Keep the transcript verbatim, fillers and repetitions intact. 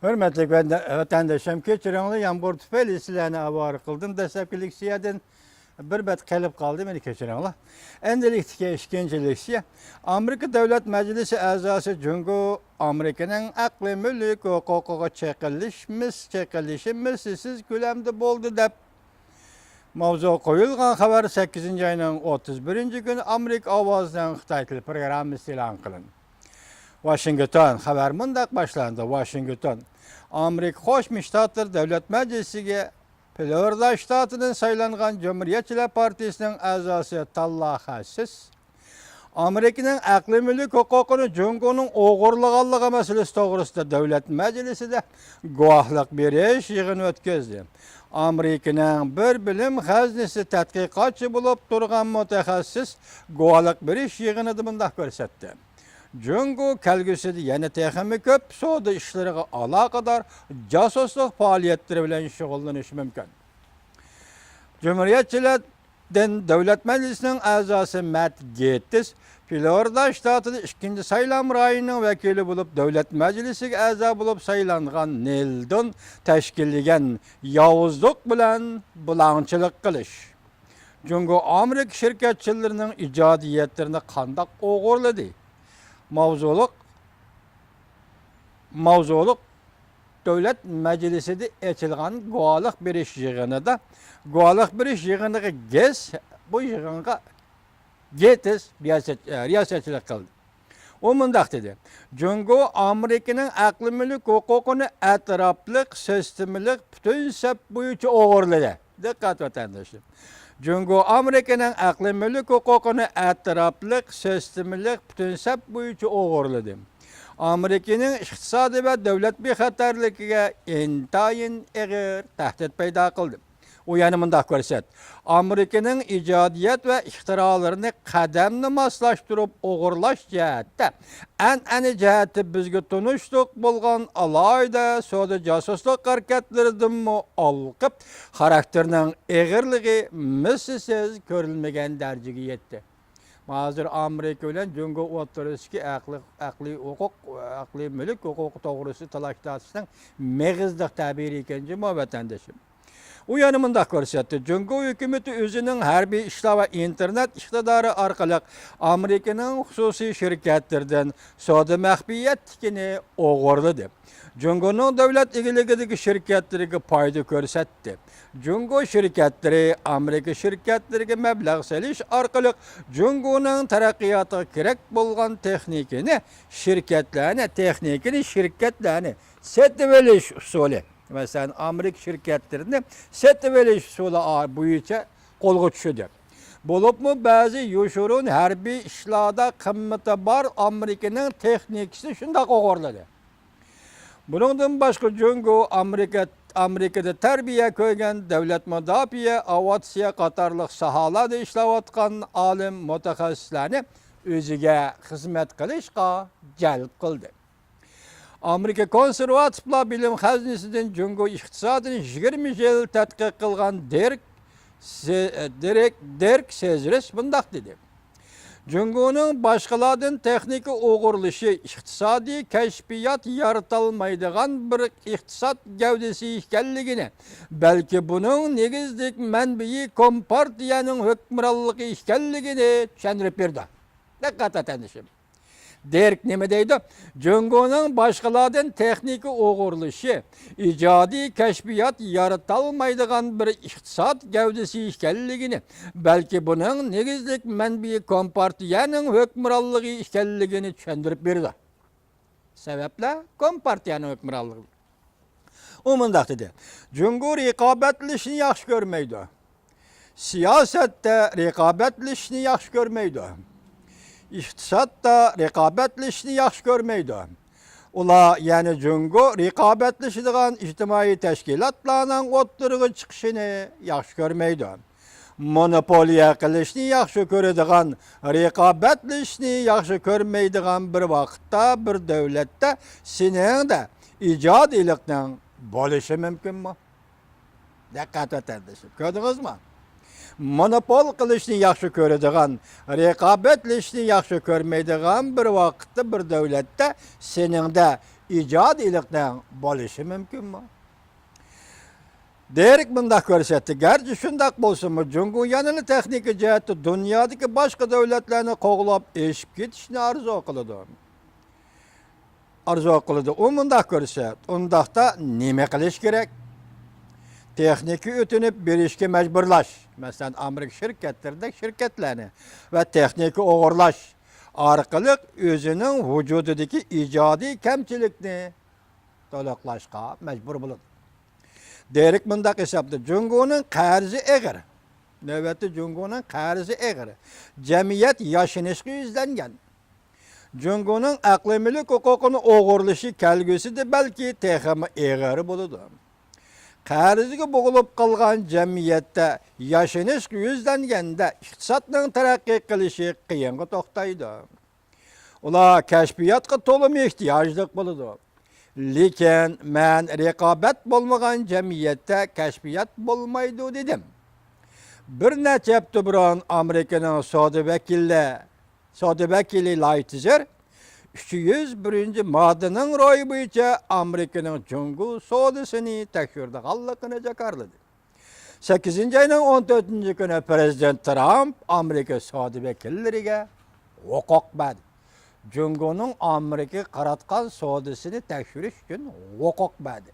ھۆرمەتلىك ۋەتەنداشلىرىم، كەچۈرۈڭلار، يامغۇر تۈپەيلى سىلەرنى ئاۋارە قىلدىم. دەسلەپكى لېكسىيەدىن بىر بەت قېلىپ قالدى، مېنى كەچۈرۈڭلار. ئەمدىلىكتىكى ئىككىنچى لېكسىيە. ئامېرىكا دۆلەت مەجلىسى ئەزاسى جۇڭگو ئامېرىكىنىڭ ئەقلىي مۈلۈك ھوقۇقىغا چېقىلىش مىس-، چېقىلىشى مىسلىسىز كۆلەمدە بولدى دەپ، ماۋزۇ قويۇلغان خەۋەر سەككىزىنچى ئاينىڭ ئوتتۇز بىرىنچى كۈنى ئامېرىكا ئاۋازىنىڭ خىتاي تىلى پروگراممىسىدا ئېلان قىلىندى. ۋاشىنگتون. خەۋەر مۇنداق باشلاندى. ۋاشىنگتون. ئامېرىكا قوشما شتاتلىرى دۆلەت مەجلىسىگە فلورىدا شتاتىدىن سايلانغان جۇمھۇرىيەتچىلەر پارتىيىسىنىڭ ئەزاسى تاللا خەسىس ئامېرىكىنىڭ ئەقلىي مۈلۈك ھوقۇقىنى جۇڭگونىڭ ئوغرىلىغانلىقى مەسىلىسى توغرىسىدا دۆلەت مەجلىسىدە گۇۋاھلىق بېرىش يىغىنى ئۆتكۈزدى. ئامېرىكىنىڭ بىر بىلىم خەزنىسى تەتقىقاتچى بولۇپ تۇرغان مۇتەخەسسىس گۇۋاھلىق بېرىش يىغىنىدا مۇنداق كۆرسەتتى: جۇڭگو كەلگۈسىدە يەنە تېخىمۇ كۆپ سودا ئىشلىرىغا ئالاقىدار جاسۇسلۇق پائالىيەتلىرى بىلەن شۇغۇللىنىشى مۇمكىن. جۇمھۇرىيەتچىلەر دىن دۆلەت مەجلىسىنىڭ ئەزاسى مەت گېتتىس فلورىدا شتاتىدا ئىككىنچى سايلام رايونىنىڭ ۋەكىلى بولۇپ، دۆلەت مەجلىسىگە ئەزا بولۇپ سايلانغان نېلدون تەشكىللىگەن ياۋۇزلۇق بىلەن بۇلاڭچىلىق قىلىش. جۇڭگو ئامېرىكا شىركەتچىلىرىنىڭ ئىجادىيەتلىرىنى قانداق ئوغرىلىدى؟ ماۋزۇلۇق، ماۋزۇلۇق دۆلەت مەجلىسىدە ئېچىلغان گۇۋاھلىق بېرىش يىغىنىدا، گۇۋاھلىق بېرىش يىغىنىغا گېس، بۇ يىغىنغا گېتىس رىياسەت-، رىياسەتچىلىك قىلدى. ئۇ مۇنداق دېدى: جۇڭگو ئامېرىكىنىڭ ئەقلىي مۈلۈك ھوقۇقىنى ئەتراپلىق، سىستېمىلىق، پۈتۈن سەپ بويىچە ئوغرىلىدى. دىققەت ۋەتەندىشىم. جۇڭگو ئامېرىكىنىڭ ئەقلىي مۈلۈك ھوقۇقىنى ئەتراپلىق، سىستېمىلىق، پۈتۈن سەپ بويىچە ئوغرىلىدى. ئامېرىكىنىڭ ئىقتىسادىي ۋە دۆلەت بىخەتەرلىكىگە ئىنتايىن ئېغىر تەھدىت پەيدا قىلدى. ئۇ يەنە مۇنداق كۆرسەت، ئامېرىكىنىڭ ئىجادىيەت ۋە ئىختىرالىرىنى قەدەمنى ماسلاشتۇرۇپ ئوغرىلاش جەھەتتە، ئەنئەنە جەھەتتە بىزگە تونۇشلۇق بولغان ئالاھىدە سودا جاسۇسلۇق ھەرىكەتلىرىدىنمۇ ئالقىپ، خاراكتېرىنىڭ ئېغىرلىقى مىسلىسىز كۆرۈلمىگەن دەرىجىگە يەتتى. ھازىر ئامېرىكا بىلەن جۇڭگو ئوتتۇرىسىدىكى ئەقلىي، ئەقلىي ھوقۇق، ئەقلىي مۈلۈك ھوقۇقى توغرىسىدا تالاش تارتىشنىڭ مېغىزلىق تەبىرى ئىكەن جۇمۇ، ۋەتەندىشىم. ئۇ يەنە مۇنداق كۆرسەتتى: جۇڭگو ھۆكۈمىتى ئۆزىنىڭ ھەربىي ئىشلار ۋە ئىنتېرنېت ئىقتىدارى ئارقىلىق ئامېرىكىنىڭ خۇسۇسىي شىركەتلىرىدىن سودا مەخپىيەتلىكىنى ئوغرىلىدى. جۇڭگونىڭ دۆلەت ئىگىلىكىدىكى شىركەتلىرىگە پايدا كۆرسەتتى. جۇڭگو شىركەتلىرى ئامېرىكا شىركەتلىرىگە مەبلەغ سېلىش ئارقىلىق جۇڭگونىڭ تەرەققىياتىغا كېرەك بولغان تېخنىكىنى شىركەتلەرنى، تېخنىكىنى شىركەتلەرنى سېتىۋېلىش ئۇسۇلى، مەسىلەن، ئامېرىكا شىركەتلىرىنى سېتىۋېلىش ئۇسۇلى بويىچە قولغا چۈشۈردى. بولۇپمۇ بەزى يوشۇرۇن ھەربىي ئىشلاردا قىممىتى بار ئامېرىكىنىڭ تېخنىكىسىنى شۇنداق ئوغرىلىدى. بۇنىڭدىن باشقا، جۇڭگو ئامېرىكا، ئامېرىكىدا تەربىيە كۆرگەن دۆلەت مۇداپىئە ئاۋىئاتسىيە قاتارلىق ساھەلەردە ئىشلەۋاتقان ئالىم مۇتەخەسسىسلەرنى ئۆزىگە خىزمەت قىلىشقا جەلپ قىلدى. ئامېرىكا كونسېرۋاتىپلار بىلىم خەزنىسىدىن جۇڭگو ئىقتىسادىنى يىگىرمە يىل تەتقىق قىلغان دېرك سې-، دېرېك، دېرك سېزرىس مۇنداق دېدى: جۇڭگونىڭ باشقىلاردىن تېخنىكا ئوغرىلىشى، ئىقتىسادىي كەشپىيات يارىتالمايدىغان بىر ئىقتىساد گەۋدىسى ئىكەنلىكىنى، بەلكى بۇنىڭ نېگىزلىك مەنبىيى كومپارتىيەنىڭ ھۆكۈمرانلىقى ئىكەنلىكىنى چۈشەندۈرۈپ بېرىدۇ. دىققەت، ۋەتەندىشىم. دېرك نېمە دەيدۇ؟ جۇڭگونىڭ باشقىلاردىن تېخنىكا ئوغرىلىشى، ئىجادىي كەشپىيات يارىتالمايدىغان بىر ئىقتىساد گەۋدىسى ئىكەنلىكىنى، بەلكى بۇنىڭ نېگىزلىك مەنبىيى كومپارتىيەنىڭ ھۆكۈمرانلىقى ئىكەنلىكىنى چۈشەندۈرۈپ بېرىدۇ. سەۋەبلەر كومپارتىيەنىڭ ھۆكۈمرانلىقى. ئۇ مۇنداق دېدى: جۇڭگو رىقابەتلىشىشنى ياخشى كۆرمەيدۇ. سىياسەتتە رىقابەتلىشىشنى ياخشى كۆرمەيدۇ. ئىقتىسادتا رىقابەتلىشىشنى ياخشى كۆرمەيدۇ. ئۇلار يەنە جۇڭگو رىقابەتلىشىدىغان ئىجتىمائىي تەشكىلاتلارنىڭ ئوتتۇرىغا چىقىشىنى ياخشى كۆرمەيدۇ. مونوپولىيە قىلىشنى ياخشى كۆرىدىغان، رىقابەتلىشىشنى ياخشى كۆرمەيدىغان بىر ۋاقىتتا، بىر دۆلەتتە سېنىڭدە ئىجادىيلىقنىڭ بولۇشى مۇمكىنمۇ؟ دىققەت، ۋەتەندىشىم، كۆردىڭىزمۇ؟ مونوپول قىلىشنى ياخشى كۆرىدىغان، رىقابەتلىشىشنى ياخشى كۆرمەيدىغان بىر ۋاقىتتا، بىر دۆلەتتە سېنىڭدە ئىجادىيلىقنىڭ بولۇشى مۇمكىنمۇ؟ دېرېك مۇنداق كۆرسەتتى، گەرچە شۇنداق بولسىمۇ، جۇڭگو يەنىلا تېخنىكا جەھەتتە دۇنيادىكى باشقا دۆلەتلەرنى قوغلاپ ئېشىپ كېتىشنى ئارزۇ قىلىدۇ. ئارزۇ قىلىدۇ. ئۇ مۇنداق كۆرسەت، ئۇنداقتا نېمە قىلىش كېرەك؟ تېخنىكا ئۆتۈنۈپ بېرىشكە مەجبۇرلاش، مەسىلەن، ئامېرىكا شىركەتلىرىدەك شىركەتلەرنى ۋە تېخنىكا ئوغرىلاش ئارقىلىق ئۆزىنىڭ ۋۇجۇدىدىكى ئىجادىي كەمچىلىكنى تولۇقلاشقا مەجبۇر بولىدۇ. دېرېك مۇنداق ھېسابلىدى، جۇڭگونىڭ قەرزى ئېغىر. نۆۋەتتە جۇڭگونىڭ قەرزى ئېغىر. جەمئىيەت ياشىنىشقا يۈزلەنگەن. جۇڭگونىڭ ئەقلىي مۈلۈك ھوقۇقىنى ئوغرىلىشى كەلگۈسىدە بەلكى تېخىمۇ ئېغىر بولىدۇ. قەرزگە بوغۇلۇپ قالغان جەمئىيەتتە ياشىنىشقا يۈزلەنگەندە ئىقتىسادنىڭ تەرەققىي قىلىشى قىيىنغا توختايدۇ. ئۇلار كەشپىياتقا تولىمۇ ئېھتىياجلىق بولىدۇ. لېكىن مەن رىقابەت بولمىغان جەمئىيەتتە كەشپىيات بولمايدۇ دېدىم. بىر نەچچە ھەپتە بۇرۇن ئامېرىكىنىڭ سودا ۋەكىلى، سودا ۋەكىلى لايتىزېر ئۈچ يۈز بىرىنچى ماددىنىڭ روھى بويىچە ئامېرىكىنىڭ جۇڭگو سودىسىنى تەكشۈرىدىغانلىقىنى جاكارلىدى. سەككىزىنچى ئاينىڭ ئون تۆتىنچى كۈنى پىرېزىدېنت ترامپ ئامېرىكا سودا ۋەكىللىرىگە ھوقۇق بەردى. جۇڭگونىڭ ئامېرىكىغا قاراتقان سودىسىنى تەكشۈرۈش ئۈچۈن ھوقۇق بەردى.